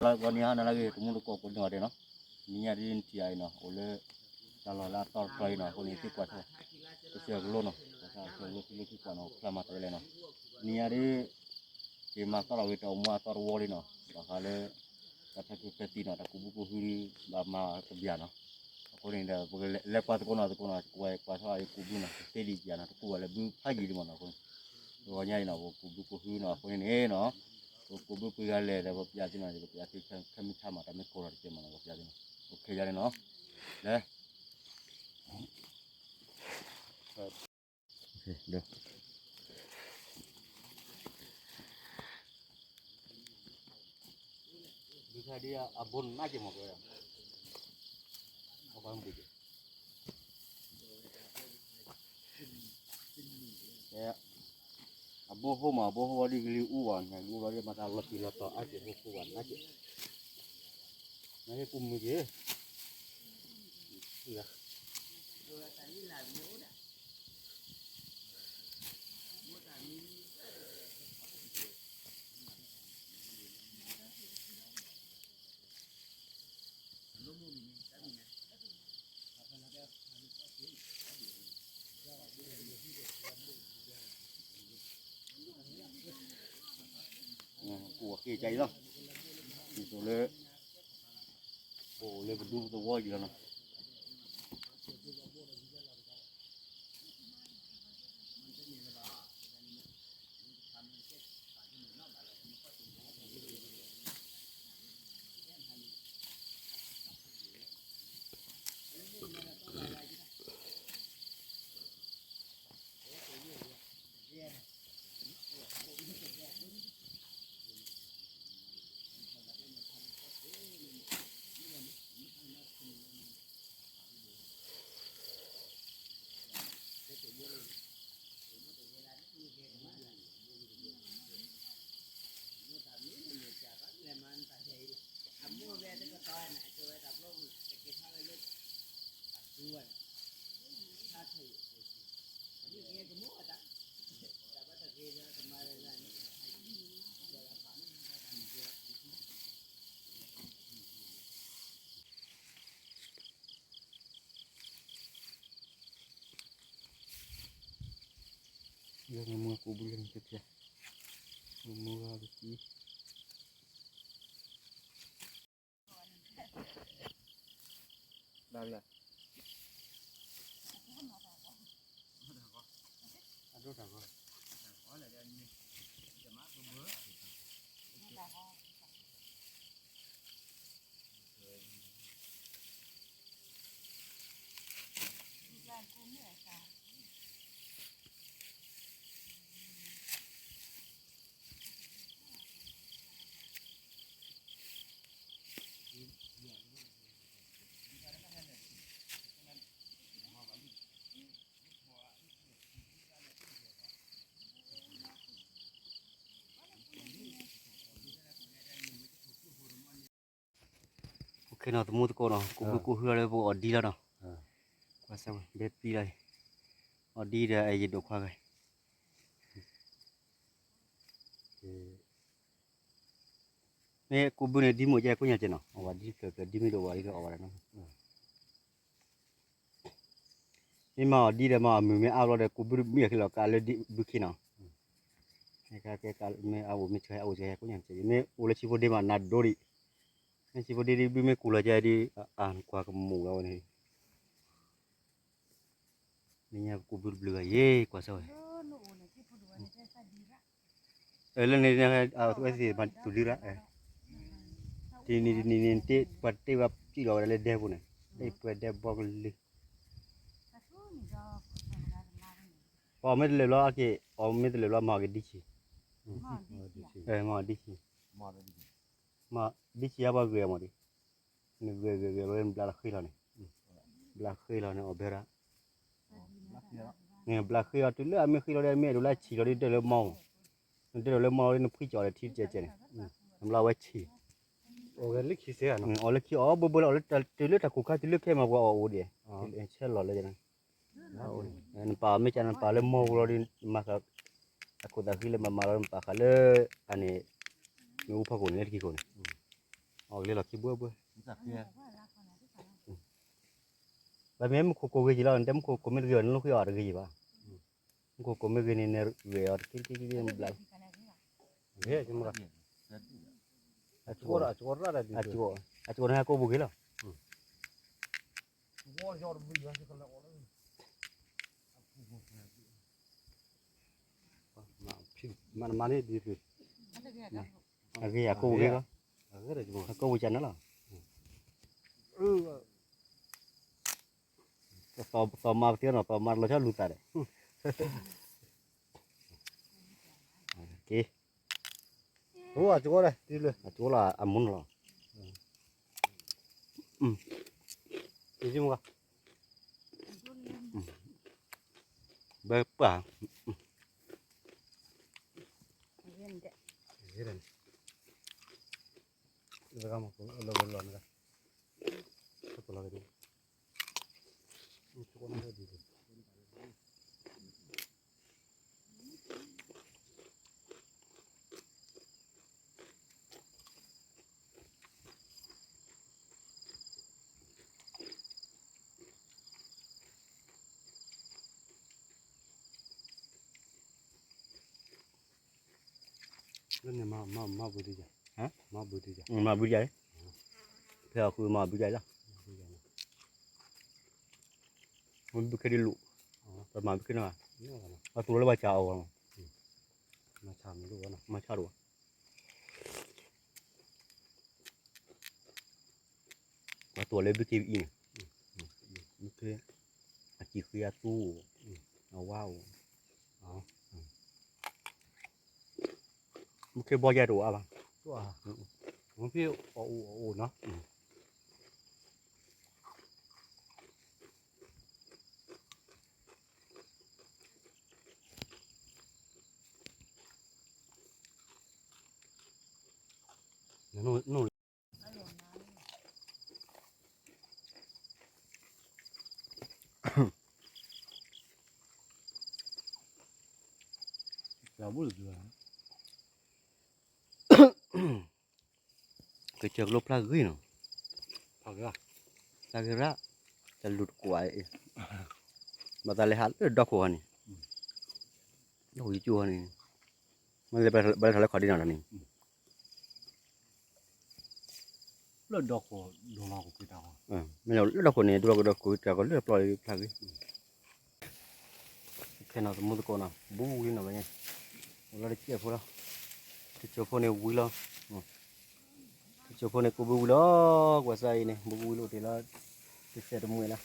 ဂီၤနံၤဟါနၤလၢအဂ့ၤ တမူတကိးကိးဒံးအီၤဒဲးနီၤ, နံၤညါဒ်နထံၣ်အံၤနီၤ အိၣ်လၢ တၢ်လီၢ်လၢအတီတဖျၢၣ်အံၤနီၤ အဃိန့ၣ် သုကွၢ်ထီၣ် တဆဲးကလိနီၤ ကွၢ်ထီၣ်တဆဲးကလိ သုလၢသုကွၢ်နီၤ ဖျါမၤတဝဲလဲၣ်နီၤ, နံၤညါဒ် က့ၤမၤသီၣ်လီၤဝဲတၢ်အိၣ်မူအတီတဝီလံနီၤ ဘၣ်ဃးလၢ တၢ်ဖဲဖဲသံနီၤ တၢ်ကူးဘုကူးဟုဒ် ဘၣ်မၤတဘၣ်နီၤ, အဃိန့ၣ်ဒီး ပကလဲၤကွၢ်သကိးနီၤသကိးနီၤ ကွၢ်ကွၢ်ထီၣ်အံၤကူးဘုနီၤ သ့ဒံးပျၢ်နီၤ တကူးဘၣ်လၢဘုဖးယံာ်လံမ့ၢ်နီၤ အဃိန့ၣ် တဂီၤညါအံၤနီၤ ပကူးဘုကူးဟုနီၤ အဃိန့ၣ်န့ၣ်နီၤ ပကူးဘုပှၤဂၤလဲၣ်ဒီး ပပျၢ်သ့နီၤ ပပျၢ်သ့ခဲမုၢ်ဆါမး တၢ်မ့ၢ်ကိးထီၣ်တကဲမ့ၢ်နီၤ ပပျၢ်သ့နီၤ အိၣ်ခဲယါန့ၣ်နီၤ လဲၤ ဒုခါဒ်အဘိနးက့ၤမ့ၢ်ကဲ အဘိနးက့ၤ အဘိဟိမး အဘိဟိဝဲဒ်ကလံၤအူဝဲ နၤကလံၤအူဝဲဒ်မၤသးလီၤတံၢ်လီၤတီၤအါက့ၤ ဟိဟိဝဲနးက့ၤ နဟ့ၣ်ကူၣ်မုၢ်က့ၤ ကူၣ်အဃ့ကါအံၤလီၤ, ဒ်သိးလၢ ပအိၣ်လၢပဒူပသဝီအံၤလီၤနီၤ. ယမ့ၢ်မူကူးဘုလၢနကဖျါ, မ့ၢ်မူဂၤကသံ ဒၣ်လဲၣ်, အဒိတၢ်ဂီၤ, တၢ်ဂီၤလဲၣ်ဒီးန့ၣ်, ယမၤကဘၢ အိၣ်ခ့နီၤ သမူသကိးနီၤ ကူးဘုကူးဟုလီၤလၢပအီၣ်ဒံလီၤနီၤ, ကွၢ်စၢ်ဝဲ ဘဲပံလီၤ, အီၣ်ဒံဒီးအယဒိၣ်ခွါဂၤ, မ့ၢ်ကူးဘုန့ၣ် ဒ်မိၢ်ကဲကိညါကဲနီၤ အီၣ်ဝဲဒ်ဖျၢၣ်ဖျၢၣ် ဒ်မ့ၢ်ဒိၣ်ဝဲဒ်အီၣ်ဝဲဒၣ်နီၤ မ့ၢ်မၤအီၣ်ဒံဒီးမၤအီၣ်မုၢ်မ့ၢ်အါဘျီဒီး ကူးဘုမ့ၢ်အီၣ်က့ၤလီၤကးလၢဘုခ့နီၤ, ကဲကဲမ့ၢ်အအိၣ်မ့ၢ်ဆဲးအအိၣ်ဆဲးကိညါကဲ မ့ၢ်အိၣ်လၢဆံဖိဒ့မးနးဒိဒံး, မ့ၢ်ဆံဖိဒ့ဒ်ဘုမ့ၢ်ကူးလီၤကဲဒ် အကွၢ်ကမူၣ်လီၤဝဲန့ၣ် နညါပကူးဘုတဘျုးဂၤယဲ ကွၢ်စၢ်ဝဲ, လၢန့ၣ် အဝဲသ့ၣ်မၤတူၢ်လံရၣ်, တနံၤတနံၤန့ၣ် ပှၤတ့ဝဲပျံၢ်လီၤဝဲဒၣ်လၢဒဲပူၤန့ၣ်, တ့ပှဲၤဒဲဘီကလုာ်, ပှၤမ့ၢ်တလၢာ်ဘျီအက့ၤ အီၣ်မ့ၢ်တလၢာ်ဘျီမၤအီၣ်က့ၤဒ်ဆံး, မၤအီၣ်ဒ်ဆံး, မၤဒ်ဆံးအါပှၤဂ့ၤအမၤဒ် နဂဲၤဂဲၤဂဲၤလီၤ နဘျါလီၤဃ့လီၤန့ၣ်, ဘျါဃ့လီၤန့ၣ် အီၣ်ဘဲရၣ်, နဘျါဃ့လီၤ တုၤလၢအမ့ၢ်ဃ့လီၤဒီး မ့ၢ်အဲၣ်ဒိးလၢဆံးလီၤဒီး ဒၢလီၤလၢမီၢ်, နဒၢလီၤလၢမီၢ်လီၤဒီး နဖှံကၠီၣ်ဒီးထံတကဲကဲန့ၣ်, နဘျါဝဲဆံး, အီၣ်လၢခံစဲး, အီၣ်လၢခံအီၣ်ဘၢဘၢလီၤ အီၣ်လၢတုၤလၢတၢ်ကူးခါ တုၤလၢခဲမၤပှၤအီၣ်အိၣ်ဒံး, ဆဲးလီၤလၢ နပာ်မ့ၢ်ကနပာ်လၢမီၢ်ပူၤလီၤဒီး နမၤဃာ် အခိၣ်သးဃံလၢမၤမၤလီၤ နပာ်ဃာ်လၢ အန့ၣ် မ့ၣ်အူဖီခိၣ်န့ၣ် လၢတကံခိၣ်န့ၣ်, အီၣ်ကလံလီၤခံဘှဲဘှဲ, ပမ့ၢ်မူခိၣ်ကိးဂ့ၤက့ၤလီၤ နတဲမူခိၣ်ကိးမ့ၢ်တဂ့ၤဘၣ် နလိၣ်ဃ့အီၤတဂ့ၤဘၣ်, မူခိၣ်ကိးမ့ၢ်ဂ့ၤန့ၣ် နဂ့ၤအီၤတက့ၢ်တက့ၢ်တက့ၢ်ဘျါ, အကိးန့ၣ်ဟဲကိးဘိဂ့ၤလီၤ. မၤန့ၣ်ဒ်, အဂ့ၤအကိးဂ့ၤလီၤ, အကိးဝဲကနၣ်လီၤ, သီမါပတ့နီၤ သီမါတလီၤဆီလူၤသးဒီး, က့ၤ, အကလီၤအမူနလီၤ, ဘဲပၢ် လၢန့ၣ်မၤဘုဒံးယၤ, မၤဘုဒံးယၤ, ဖဲအဃုမၤဘုဒံးယၤလီၤ, မၤဘုခဲဒ်လိာ်, ပမၤဘုခဲနီၤ, ပသူၣ်လီၤလၢပှၤစၢ်အီၤ, မၤဆါတအိၣ်, ပှၤသူၣ်လၢဘုက့ၢ်ပအံၤန့ၣ်, အစံၣ်ဃံအသူ, အဝါအိၣ်, မ့ၢ်ခဲဘီယဲတအိၣ်အါဘၣ်, မ့ၢ်ဖဲအအိၣ်အအိၣ်နီၤ ကစၢၢ်ကလိဖျါဂ့ၤနီၤ, ဖျါဂ့ၤရၣ်, တလူၤတကွၢ်အံၤ, ဘၣ်သးလဲၤဟးလၢဒီခိၣ်ဟီန့ၣ်, ဒီခိၣ်ယကၠိဟီန့ၣ်, မ့ၢ်လဲၤဘၣ်လဲၤထီၣ်လၢခီၣ်ဒ့နီၤတၢ်န့ၣ် လၢဒီခိၣ်, လၢဒီခိၣ်န့ၣ် ဒိၣ်လီၤကဒီးခိၣ်တၢ်ကီလၢပျီဖျါဂ့ၤ, ခဲနီၤသမူသကိးနီၤ ဘူးဝံၤနီၤဘၣ်န့ၣ်, အိၣ်လၢတစဲးဖိလီၤ, တစိၢ်ဖိန့ၣ်ဝံၤလီၤ, တစိၢ်ဖိန့ၣ်ကူးဘုဝံၤလီၤ, ကွၢ်စၢ်အံၤန့ၣ် ဘူးဝံၤလိာ်တ့ၢ်လီၤ, တစဲးတမှဲၤလီၤ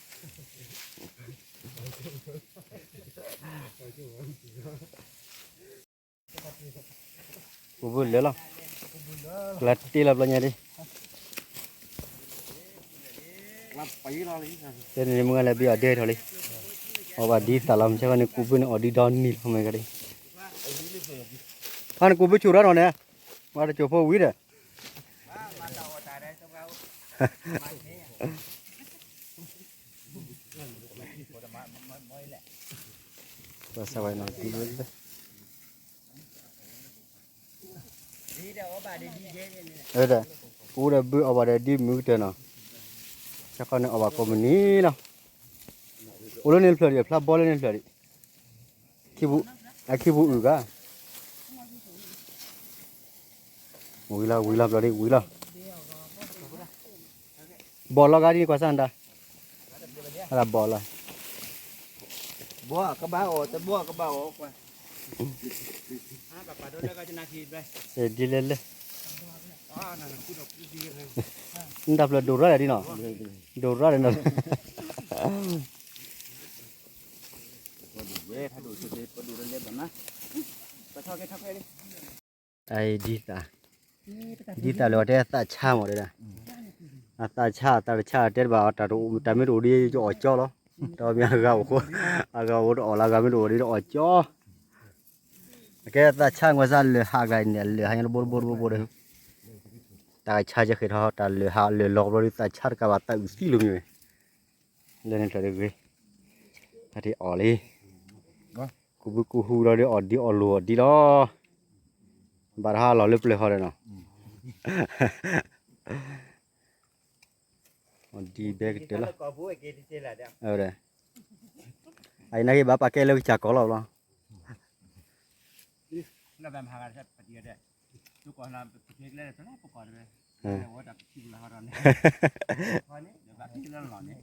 ကူးဘုလၢာ်လီၤ, ကလါတ့လီၤပျီညါဒ်, တဲန့ၣ်မုၢ်ဂၤလဲၤဘံအီၤဒဲထီၣ်လံ, အီၣ်ဘၣ်ဒ်သးလီၤ မ့ၢ်ဆဲးန့ၣ်ကူးဘုန့ၣ်အီၣ်ဒ်ဒီနံၤလီၤမ့ၢ်ဂၤဒ်, ဖါန့ၣ်ကူးဘုဆူၣ်ရၣ်နီၤန့ၣ်, မၤတစိၢ်ဖိဝံၤဒီး ပစဝဲနီၤ ကူးဒီးဘုအီၣ်ဘၣ်ဒီးဒ်မုၢ်ကတၢၢ်နီၤ, ဆၢခီန့ၣ်အီၣ်ဘၣ်ကိးမုၢ်နံၤလီၤ, အိၣ်လၢန့ၣ်တဖျၢၣ်ဒံး ဖျါဘီလၢန့ၣ်တဖျၢၣ်ဒံး, အခံပူၤအုၣ်ဂၤ ဝံၤလီၤ ဝံၤလီၤ ဘျီဒ်ဝံၤလီၤ, ဘီၣ်လီၤဂၤဒ်န့ၣ် ကွၢ်စၢ်နတၢ်, အတၢ်ဘီၣ်လီၤ, ဘီၣ်ကဘၣ်အီၣ် တဘီၣ်ကဘၣ်အီၣ်ကွၢ်, ဒ်လဲၣ်လဲၣ်, နတၢ်ဖျၢၣ်ဒိၣ်ရၣ်ဒ်နီၤ, ဒိၣ်ရၣ်ဒ်နီၤ အံၤဒ်သး, ဒ်သးလၢအတဲသးဆါမးတဲဒၣ်, အသးဆါ သးတဆါတဲတဘၣ် တၢ်မ့ၢ်တအိၣ်ဒ်ယအီၣ်ကၠီလီၤ, တမ့ၢ်အဂၤအိၣ်, အဂၤအိၣ်တအီၣ်လၢအဂၤမ့ၢ်တအိၣ်ဒ်တအီၣ်ကၠီ, အကဲသးဆါကွၢ်စၢ်လၢာ်ဟးကျါန့ၣ် အလၢာ်ဟးညါတဘိတဘိတဘိတဘိဒီး, တၢ်ဆါကဲဃဲၤထီၣ် တၢ်လၢာ်ဟးလၢာ်လီၤဘျီဒ်သးဆါတကးဘၣ်သးအုၣ်သံလိာ်မ့ၢ်ဝဲ လၢန့ၣ်ဖျၢၣ်တဂ့ၤ, ဟဲထီၣ်အီၣ်လံ, ကူးဘုကူးဟူလီၤဒီးအီၣ်ဒ်အီၣ်လိာ်အီၣ်ဒ်လီၤ, ဘၣ်တဟါလီၤလၢပျၢၤဟီဒီးနီၤ, ဒ်ဘဲကတၢၢ်လီၤ, အအံၤနာ်က့ဘၣ်ပာ်ကဲလၢကစၢ်ကီးလီၤဘျီ, လၢဘၣ်မၤဂၤတၢ်ပတံၤဂၤဒဲး, ဒ်ကီးလၢပက့ၤကလဲၣ်တလီၤပကီးတဝဲ, ဝဲတၢ်ပထံၣ်ပလီၤဟီဒီးန့ၣ်, န့ၣ်ဘၣ်က့ၤလၢလီၤန့ၣ်,